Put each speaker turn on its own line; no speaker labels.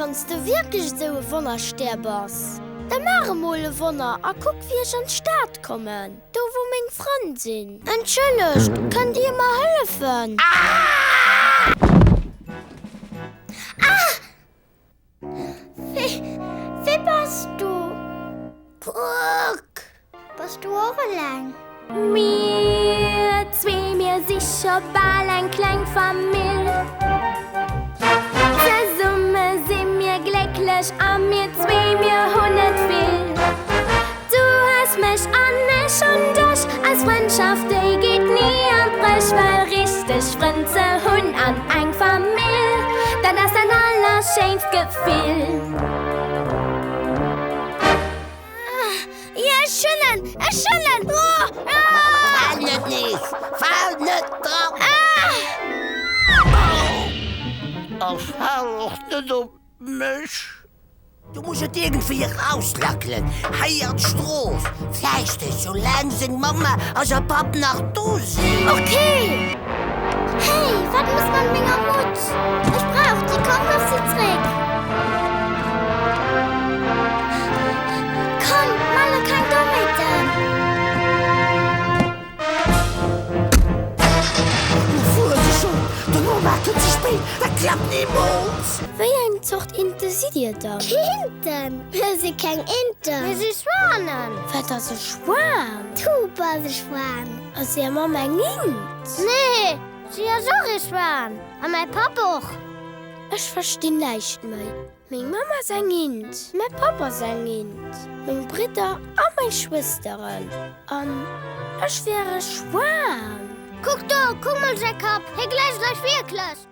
Wann s du wierklech esou e Wonnerstär bass, da maach emol e Wonner a kuck, wéi ech an d'Stad kommen, do wou meng Frënn sinn. Entschëllegt, kënnt Dir mer hëllefen? Ah! Wie bass du? Kuck! Bass du och eleng?
Mir zwee, mir si scho bal eng kleng Famill. Zesumme si mir glécklech a mir zwee, mir hunn net vill. Du hues mech an ech hunn dech, eis Frëndschaft déi geet ni an d'Bréch. Well richteg Frënn ze hunn an eng Famill, dat ass dat allerschéinst Gefill.
Ech hunn en! Ech hunn en!
Fal net nees! Fal net dran! A fal och net op mech! Du muss et iergendwéi erauslackelen, hei an d'Strooss. Vläicht soulaang seng Mamma a säi Papp nach do sinn.
Ok! Hey, wat muss mat menger Mutz? Ech brauch déi, komm looss se zréck. Komm, man lo keng Dommheeten.
Lo fuere se schonn, den Omar kënnt ze spéit, dat klappt nimools.
Wéi eng Zort Inte sidd Dir dann? Inten? Mir si keng Inten. Mir si Schwanen. Wat ass e Schwan? Du bass e Schwan. Ass Är Mamm eng Int? Nee, si ass och e Schwan. A mäi Papp och. Ech verstinn näischt méi. Meng Mamm ass eng Int, mäi Papp ass eng Int, meng Bridder a meng Schwësteren an ech wier e Schwan. Kuck do, kuck mol säi Kapp, hie gläicht eis wierklech.